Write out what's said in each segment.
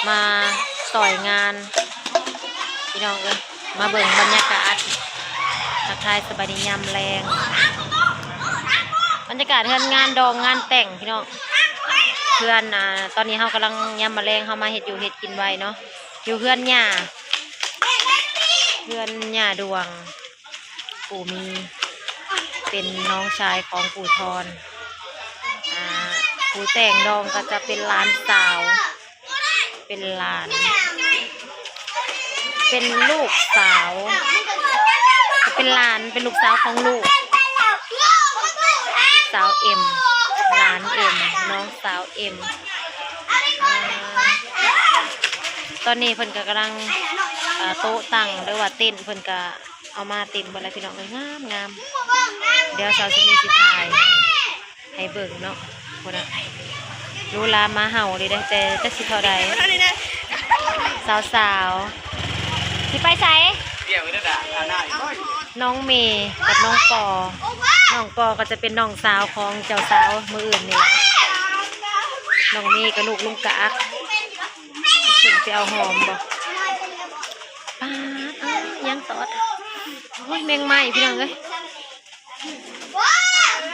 ມາຊ່ອຍງານ ພີ່ນ້ອງເອີຍ ມາເບິ່ງບັນຍາກາດ ທັກທາຍສະບາຍດີຍາມແລງ ບັນຍາກາດເຮືອນງານດອງງານແຕ່ງພີ່ນ້ອງ ເຮືອນ ອ່າ ຕອນນີ້ເຮົາກຳລັງ ຍາມມາແລງເຮົາມາເຮັດຢູ່ເຮັດກິນໄວ້ເນາະ ຢູ່ເຮືອນຍ່າ ເຮືອນຍ່າດວງ ປູ່ມີ ເປັນນ້ອງຊາຍຂອງປູ່ທອນ ອ່າ ຜູ້ແຕ່ງດອງກໍຈະເປັນຫຼານສາວ ເປັນຫຼານ ເປັນລູກສາວ ເປັນຫຼານ ເປັນລູກສາວຂອງລູກ ສາວເອັມ ຫຼານເອັມ ນ້ອງສາວເອັມ ອ່າ ຕອນນີ້ເພິ່ນກໍກຳລັງ ເອີ ໂຕະຕັ້ງ ຫຼືວ່າເຕັນ ເພິ່ນກໍເອົາມາເຕັມເບິດແລ້ວ ພີ່ນ້ອງເອີຍ ງາມໆ ດຽວສາວສຸນີຊິຖ່າຍ ໃຫ້ເບິ່ງເນາະ ພຸ້ນນະ ຫຼູຫຼາມາເຫົ່າເລີຍເດ້ ແຕ່ຈັກຊິເທົ່າໃດ ສາວໆ ຊິໄປໃສ? ນ້ອງເມກັບນ້ອງປໍ ນ້ອງປໍກໍຈະເປັນນ້ອງສາວຂອງເຈົ້າສາວມື້ອື່ນນີ້ແຫຼະ ນ້ອງເມກໍລູກລຸງກະອັກ ເພິ່ນໄປເອົາຫອມບໍ່ ປາດ ເອີ ຍັງຕອດ ໂອ້ຍ ແມງໄມ້ ພີ່ນ້ອງເອີຍ.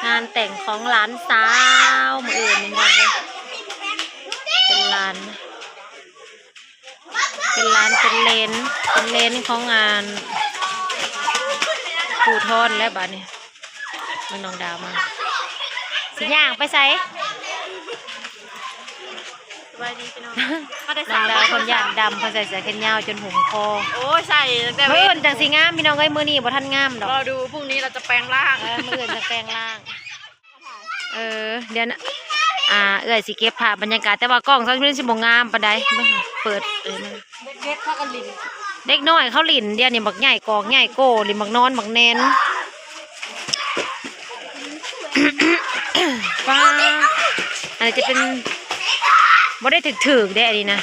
ງານແຕ່ງຂອງຫຼານສາວມື້ອື່ນນີ້ເດີ ເປັນຫຼານ ເປັນຫຼານ ເປັນເລນ ເປັນເລນຂອງ ອ່າ ປູ່ທອນແລ້ວບາດນີ້ ເບິ່ງນ້ອງດາວມາ ຊິຍ່າງໄປໃສ? ສະບາຍດີພີ່ນ້ອງ ມາແຕ່ ນ້ອງດາວເພິ່ນຢ້ານດຳ ເພິ່ນໃສ່ເສື້ອແຂນຍາວຈົນຫຸ້ມຄໍ ໂອ້ຍ ໃສ່ຕັ້ງແຕ່ ມື້ອື່ນຈັ່ງຊິງາມພີ່ນ້ອງເອີຍ ມື້ນີ້ບໍ່ທັນງາມດອກ ລໍດູ ພລຸ່ງນີ້ເຮົາຈະແປງຮ່າງ ເອີ ມື້ອື່ນຈະແປງຮ່າງ ເອີ ດຽວນະ ອ່າ ເອື້ອຍຊິເກັບພາບບັນຍາກາດ ແຕ່ວ່າກ້ອງຊາວສຸນີຊິບໍ່ງາມປານໃດ ເບິ່ງ ເປີດ ເອີ ເດັກນ້ອຍເຂົາຫຼິ້ນ ດຽວນີ້ບັກໃຫຍ່ກອກໃຫຍ່ໂກ້ ຫຼິ້ນບັກນອນບັກແໜນ ປ້າ ອັນນີ້ຈະເປັນ ບໍ່ໄດ້ຖືກໆເດ້ ອັນນີ້ນະ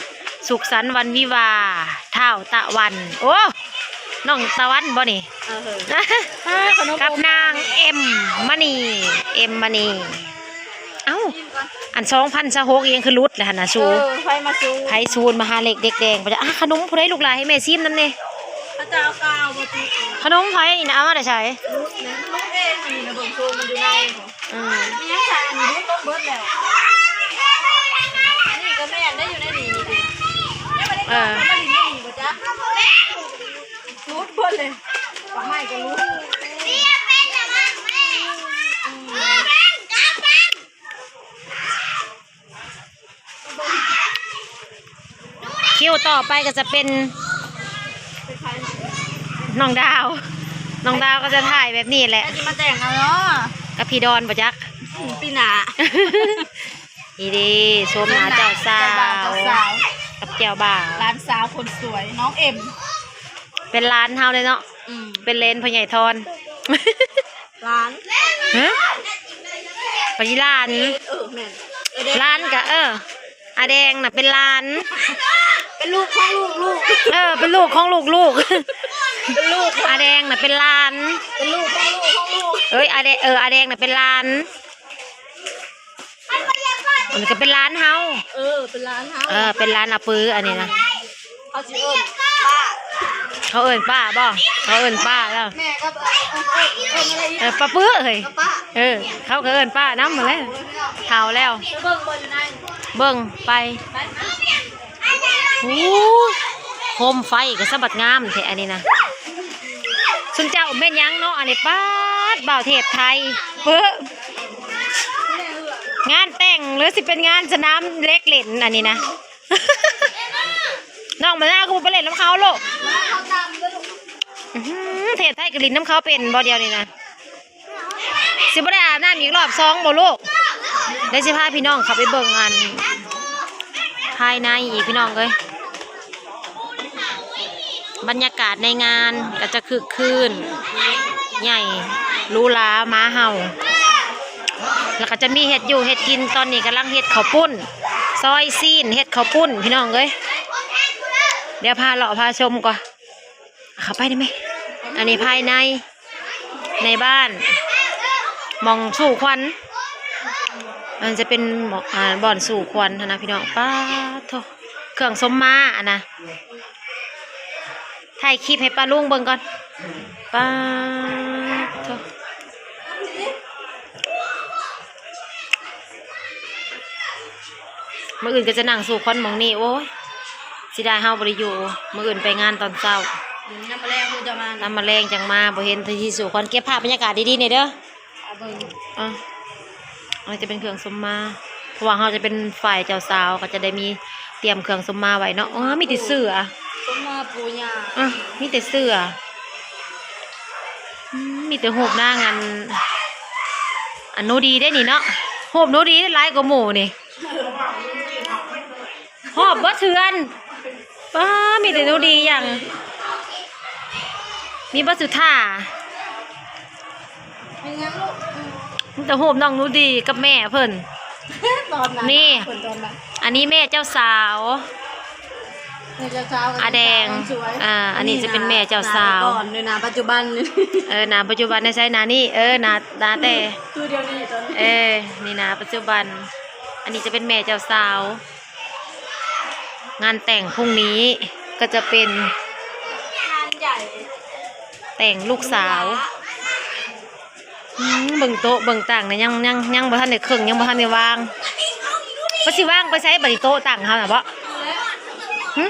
ສຸກສັນວັນວິວາ ທ້າວຕະວັນ ໂອ້ ນ້ອງຕະວັນບໍ່ນີ້? ເອີ ກັບນາງເອັມມະນີ ເອັມມະນີ ເອົ້າ ອັນສອງພັນຊາວຫົກ ອີ່ຫຍັງຄືຫຼຸດແລ້ວຫັ້ນນະ ສູ ເອີ ໃຜມາສູ ໃຜສູມາຫາເຫຼັກເດັກແດງ ອາ ຂະໜົມຜູ້ໃດລູກຫຼານ ໃຫ້ແມ່ຊີມນຳແດ່ ເຂົາເຈົ້າເອົາກາວບໍ່ຕິ ຂະໜົມໃຜນີ້ນະ ເອົາມາແຕ່ໃສ? ລູກເອງນີ້ນະ ເບິ່ງໂຊນມັນຢູ່ໃນ ອືມ ມີຫຍັງໃສ່ອັນນີ້ ຫຼຸດລົງເບິດແລ້ວ ອັນນີ້ກໍແມ່ນໄດ້ຢູ່ໃນນີ້ນີ້ ເອີ ມາຫຼິ້ນໃນນີ້ບໍ່ຈັກ ຫຼຸດເບິດເລີຍ ດອກໄມ້ກໍຫຼຸດ ຄິວຕໍ່ໄປກໍຈະເປັນ ນ້ອງດາວ ນ້ອງດາວກໍຈະຖ່າຍແບບນີ້ແຫຼະ ໃຜຊິມາແຕ່ງເອົາເນາະ ກັບພີ່ດອນບໍ່ຈັກ ອືມ ປີໜ້າ ນີ້ເດ້ ໂສມໜ້າເຈົ້າສາວ ເຈົ້າບ່າວ ເຈົ້າສາວ ກັບເຈົ້າບ່າວ ຫຼານສາວຄົນສວຍ ນ້ອງເອັມ ເປັນຫຼານເຮົາເດ້ເນາະ ອືມ ເປັນເລນພໍ່ໃຫຍ່ທອນ ຫຼານ ຮະ ປະຊິຫຼານ ເອີ ແມ່ນ ຫຼານກະ ເອີ ອາແດງນະເປັນຫຼານ ເປັນລູກຂອງລູກລູກ ເອີ ເປັນລູກຂອງລູກລູກ ເປັນລູກ ອາແດງນະເປັນຫຼານ ເປັນລູກຂອງລູກຂອງລູກ ເອີຍ ອາແດ ເອີ ອາແດງນະເປັນຫຼານ ອັນນີ້ກໍເປັນຫຼານເຮົາ ເອີ ເປັນຫຼານເຮົາ ເອີ ເປັນຫຼານອາປື ອັນນີ້ນະ ເຂົາຊິເອີ້ນປ້າ ເຂົາເອີ້ນປ້າບໍ່? ເຂົາເອີ້ນປ້າແລ້ວ ແມ່ກໍເອີ້ນ ເອີ້ນ ເອີ້ນ ເອີ້ນ ເອີ້ນ ເອີ້ນ ເອີ້ນ ເອີ້ນ ເອີ ປ້າ ເອີ ເຂົາກໍເອີ້ນປ້ານຳຫັ້ນແຫຼະ ເຖົ້າແລ້ວ ເບິ່ງບໍ່ຢູ່ໃນ ເບິ່ງໄປ ໄປ ໂອ້ ໂຄມໄຟກໍສະບັດງາມແທ້ອັນນີ້ນະ ຊຸມເຈົ້າແມ່ນຫຍັງເນາະ ອັນນີ້ ປາດ ບ່າວເທບໄທ ເປີ ງານແຕ່ງ ຫຼືຊິເປັນງານສະໜາມເຫຼັກຫຼິ້ນ ອັນນີ້ນະ ນ້ອງມະນາວຄືບໍ່ໄປຫຼິ້ນນຳເຂົາລູກ? ອື ເທບໄທກໍຫຼິ້ນນຳເຂົາເປັນບໍ່ດຽວນີ້ນະ? ຊິບໍ່ໄດ້ອາບນ້ຳອີກລອບສອງບໍ່ລູກ? ດຽວຊິພາພີ່ນ້ອງເຂົ້າໄປເບິ່ງອັນພາຍໃນອີກພີ່ນ້ອງເອີຍ. ບັນຍາກາດໃນງານກໍຈະຄຶກຄື້ນ ໃຫຍ່ ຫຼູຫຼາ ໝາເຫົ່າ ແລ້ວກໍຈະມີເຮັດຢູ່ເຮັດກິນ. ຕອນນີ້ກຳລັງເຮັດເຂົ້າປຸ້ນ ຊອຍຊີ້ນ ເຮັດເຂົ້າປຸ້ນພີ່ນ້ອງເອີຍ. ດຽວພາເລາະພາຊົມກ່ອນ ເຂົ້າໄປໄດ້ໄໝ? ອັນນີ້ພາຍໃນ ໃນບ້ານ ໝ່ອງສູ່ຄວັນ ມັນຈະເປັນ ອ່າ ບ່ອນສູ່ຄວັນຫັ້ນນະພີ່ນ້ອງ. ປາດໂທ້ ຄື່ອງສົມມາອັນນະ ຖ່າຍຄລິບໃຫ້ປ້າລຸງເບິ່ງກ່ອນ. ປາດໂທ້ ມື້ອື່ນກໍຈະນັ່ງສູ່ຄວັນໝ່ອງນີ້. ໂອ້ຍ ເສຍດາຍເຮົາບໍ່ໄດ້ຢູ່ ມື້ອື່ນໄປງານຕອນເຊົ້າ. ອືມ ຍາມມື້ແລງຄືຈະມາ ຍາມມື້ແລງຈັ່ງມາ. ບໍ່ເຫັນທີ່ສູ່ຄວັນ ເກັບພາບບັນຍາກາດດີໆແດ່ເດີ. ເອົາເບິ່ງ ອ່ະ ອັນນີ້ຈະເປັນເຄື່ອງສົມມາ ເພາະວ່າເຮົາຈະເປັນຝ່າຍເຈົ້າສາວ ກໍຈະໄດ້ມີຕຽມເຄື່ອງສົມມາໄວ້ເນາະ. ເອີ ມີແຕ່ເສື້ອ ສົມມາປູ່ຍ່າ ອ່ະ ມີແຕ່ເສື້ອ ອືມ ມີແຕ່ຮູບນາງ ອັນ ອັນໜູດີເດ້ນີ້ເນາະ ຮູບໜູດີຫຼາຍກວ່າໝູ່ນີ້. ຮອບເບິດເຮືອນ ປ້າ ມີແຕ່ໜູດີຢ່າງ ມີບັດສຸທາ ເປັນຫຍັງລູກ? ມີແຕ່ຮູບນ້ອງໜູດີກັບແມ່ເພິ່ນ ຕອນນັ້ນ ນີ້ ເພິ່ນຕອນນັ້ນ ອັນນີ້ແມ່ເຈົ້າສາວ ແມ່ເຈົ້າສາວ ອາແດງ ສາວສວຍ ອ່າ ອັນນີ້ຈະເປັນແມ່ເຈົ້າສາວ ໜ້າແຕ່ກ່ອນ ໜ້າປັດຈຸບັນ ເອີ ໜ້າປັດຈຸບັນໃນໃສ ໜ້ານີ້ ເອີ ໜ້າ ໜ້າແຕ່ ຄືດຽວນີ້ຕອນນີ້ ເອີ ນີ້ໜ້າປັດຈຸບັນ. ອັນນີ້ຈະເປັນແມ່ເຈົ້າສາວ. ງານແຕ່ງພรุ่ງນີ້ກໍຈະເປັນງານໃຫຍ່ ແຕ່ງລູກສາວ. ອືມ ເບິ່ງໂຕະເບິ່ງຕັ່ງນະ ຍັງ ຍັງ ຍັງບໍ່ທັນໄດ້ເຄິ່ງ ຍັງບໍ່ທັນໄດ້ວາງ. ວ່າຊິວາງໄປໃສບັດນີ້ ໂຕະຕັ່ງເຮົານະເບາະ? ຫຶ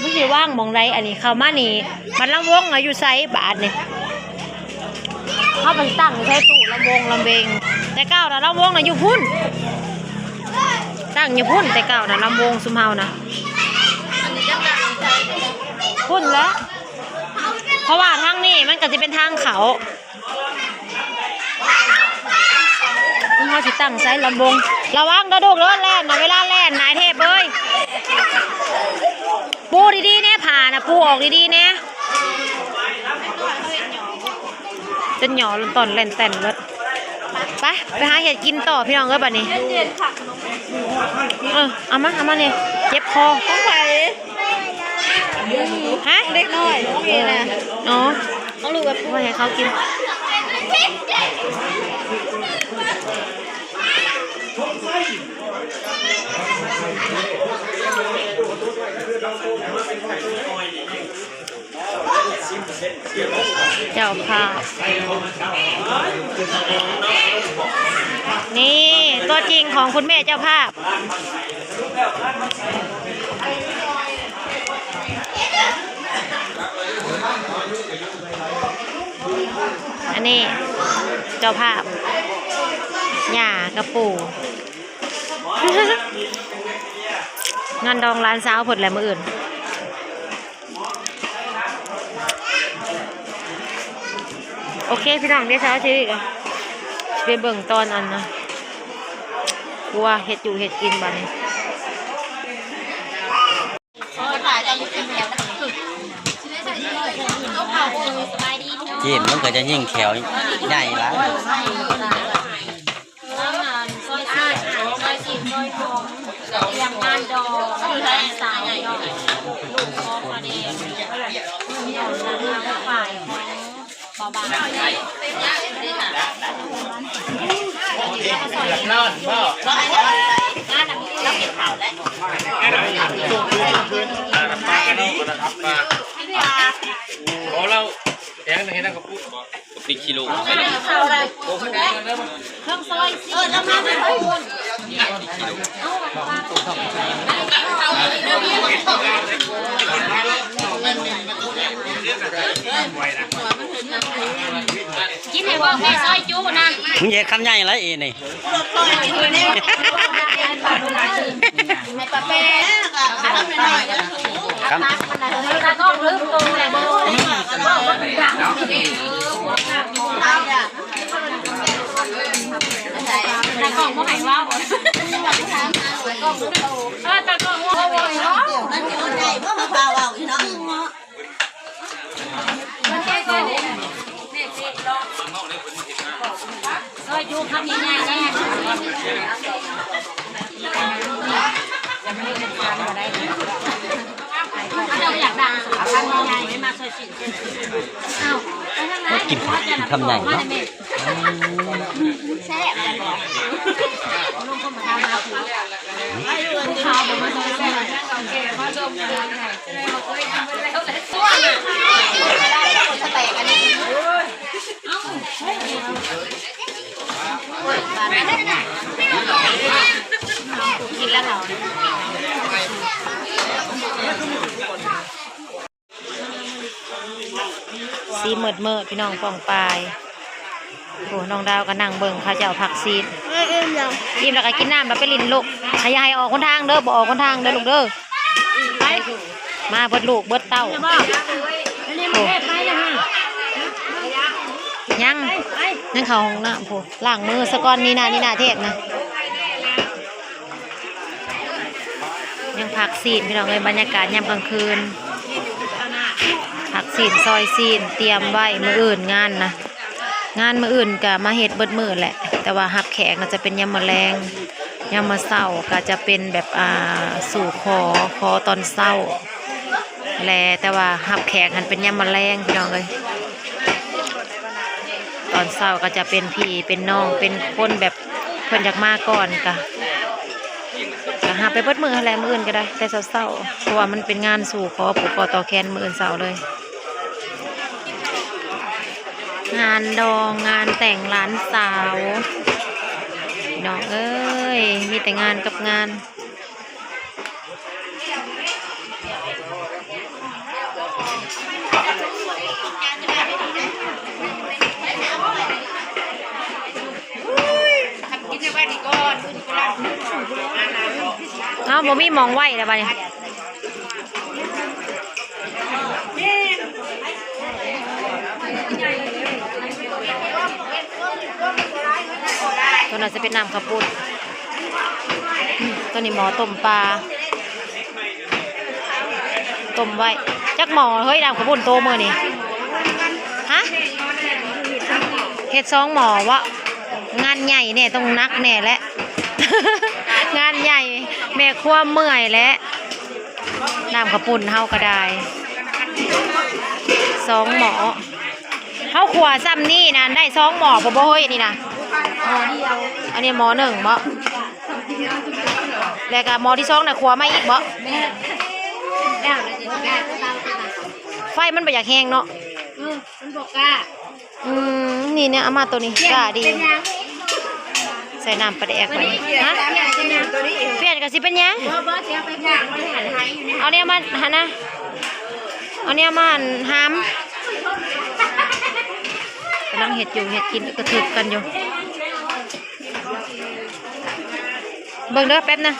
ບໍ່ຮູ້ຊິວາງໝ່ອງໃດ. ອັນນີ້ເຂົ້າມານີ້ ບັດລຳວົງເຮົາຢູ່ໃສບາດນີ້? ເຮົາໄປຕັ້ງໃສ່ຕູ້ລຳວົງລຳເວງ ແຕ່ເກົ່ານະລຳວົງນະຢູ່ພຸ້ນ ຕັ້ງຢູ່ພຸ້ນ ແຕ່ເກົ່ານະລຳວົງຊຸມເຮົານະ ພຸ້ນແຫຼະ ເພາະວ່າທາງນີ້ມັນກໍຊິເປັນທາງເຂົ້າ. ເຮົາຊິຕັ້ງໃສ່ລຳວົງ ລະວັງເດີລູກເດີ ແລ່ນນະ ເວລາແລ່ນນາຍເທບເອີຍ ປູດີໆແດ່ ຜ້ານະ ປູອອກດີໆແດ່. ຈົນຫຍໍ້ຕອນແລ່ນແຕ່ນເບິດ. ໄປ ໄປຫາເຮັດກິນຕໍ່ພີ່ນ້ອງເອີຍ ບັດນີ້. ເອີ ເອົາມາ ເອົາມານີ້ ເຈັບຄໍ. ຂອງໃຜ? ຮະ? ເດັກນ້ອຍ ຂອງເອນະ. ອໍ ຂອງລູກ ໄວ້ໃຫ້ເຂົາກິນ. ເຈົ້າພາບ ນີ້ຕົວຈິງຂອງຄຸນແມ່ເຈົ້າພາບ. ອັນນີ້ເຈົ້າພາບ ຍ່າກັບປູ່ ງານດອງຫຼານສາວເພິ່ນແຫຼະມື້ອື່ນ. ໂອເຄພີ່ນ້ອງ ດຽວເຊົ້າຊິໄປເບິ່ງຕອນອັນນະ ຄົວເຮັດຢູ່ເຮັດກິນບັດນີ້. ຈີນມັນກໍຈະຍິ່ງແຂວໃຫຍ່ຫຼາຍ. ຊອຍຊີ້ນ ຊອຍຊີ້ນ ຊອຍຫອມ ກະຕຽມງານດອງ ສາວເນາະ ລູກພໍ່ພະແດງ ຂອງທາງຝ່າຍຂອງພໍ່ບ້ານ. ນອນບໍ່? ໂອ້ ລາວແກງເຮັດນຳກະປຸກບໍ່? ກະປິກຂີ້ໂລ ເອົາໄປເອົາໄປ ເຄື່ອງຊອຍຊີ້ນ ເອີ ລຳມາໄປພຸ້ນ ກິນໃຫ້ເບິ່ງແມ່ຊອຍຈຸນະ. ມຶງເຮັດຄຳໃຫຍ່ຫຼາຍອີນີ້. ໃຫ້ປາແປ້ງ ຄຳນ້ອຍໆ ຕາກ້ອງລືມໂຕແລ້ວ ຕາກ້ອງບໍ່ໃຫ້ເວົ້າ ເອີ ຕາກ້ອງບໍ່ໃຫ້ເວົ້າ. ເຈົ້າຢາກດັງ ເອົາຄຳໃຫຍ່ໆ ມາຊ່ອຍຊິ ເອົາ ມາກິນ ກິນຄຳໃຫຍ່ເນາະ. ແຊບ กินแล้วเหรอ สีมืดๆ พี่น้อง ป้องปาย โอ้ น้องดาวก็นั่งเบิ่งเขาเจ้าผักซีน อิ่มแล้ว อิ่มแล้วก็กินน้ำแล้วไปหลิ้นลูก อย่าให้ออกหนทางเด้อ บ่ออกหนทางเด้อลูกเด้อ ไป มาเบิดลูกเบิดเต้า โอ้ ยัง ยังเข้าห้องน้ำ โอ้ ล้างมือซะก่อน นี่นะ นี่นะ เทพนะ ยังผักซีน พี่น้องเอ้ย บรรยากาศยามกลางคืน ผักซีน ซอยซีน เตรียมไว้มื้ออื่นงานนะ งานมื้ออื่นก็มาเฮ็ดเบิดมื้อแหละ แต่ว่ารับแขกน่าจะเป็นยามมื้อแลง ยามมื้อเช้าก็จะเป็นแบบ อ่า สู่ขอ ขอตอนเช้า แล แต่ว่ารับแขกหั้นเป็นยามมื้อแลง พี่น้องเอ้ย ตอนเช้าก็จะเป็นพี่เป็นน้อง เป็นคนแบบเพิ่นอยากมาก่อน กะ กะรับไปเบิดมื้อหั้นแหละ มื้ออื่นก็ได้ แต่เช้าๆ เพราะว่ามันเป็นงานสู่ขอผูกคอต่อแขนมื้ออื่นเช้าเลย งานดอง งานแต่งหลานสาว พี่น้องเอ้ย มีแต่งานกับงาน เอ้า บ่มีหม่องไว้แล้วบัดนี้ ตัวนั้นจะเป็นน้ำข้าวปุ้น อืม ตัวนี้หม้อต้มปลา ต้มไว้ จักหม้อเฮ้ย น้ำข้าวปุ้นโตมื้อนี้ ฮะ เฮ็ดสองหม้อวะ งานใหญ่แน่ ต้องหนักแน่แหละ งานใหญ่ แม่ครัวเมื่อยแหละ น้ำข้าวปุ้นเฮาก็ได้ สองหม้อ เฮาคั่วซ่ำนี่นะ ได้สองหม้อพุ้นบ่เฮ้ย นี่นะ หม้อเดียว อันนี้หม้อหนึ่งบ่ แล้วก็หม้อที่สองน่ะ คั่วมาอีกบ่ แม่น แล้วเดี๋ยวจะได้เตาตัวนั้น ไฟมันบ่อยากแฮงเนาะ เออ มันบ่กล้า อืม นี่เนี่ย เอามาตัวนี้ กล้าดี เป็นหยัง ใส่น้ำปลาแดกไป ฮะ เปลี่ยนก็สิเป็นหยัง บ่ บ่ สิเอาไปย่าง บ่ได้หั่นให้อยู่นี่ เอาเนี่ยมาหั่นนะ เอาเนี่ยมาหั่นหาม กำลังเฮ็ดอยู่ เฮ็ดกินกระเถิบกันอยู่ เบิ่งเด้อ แป๊บนะ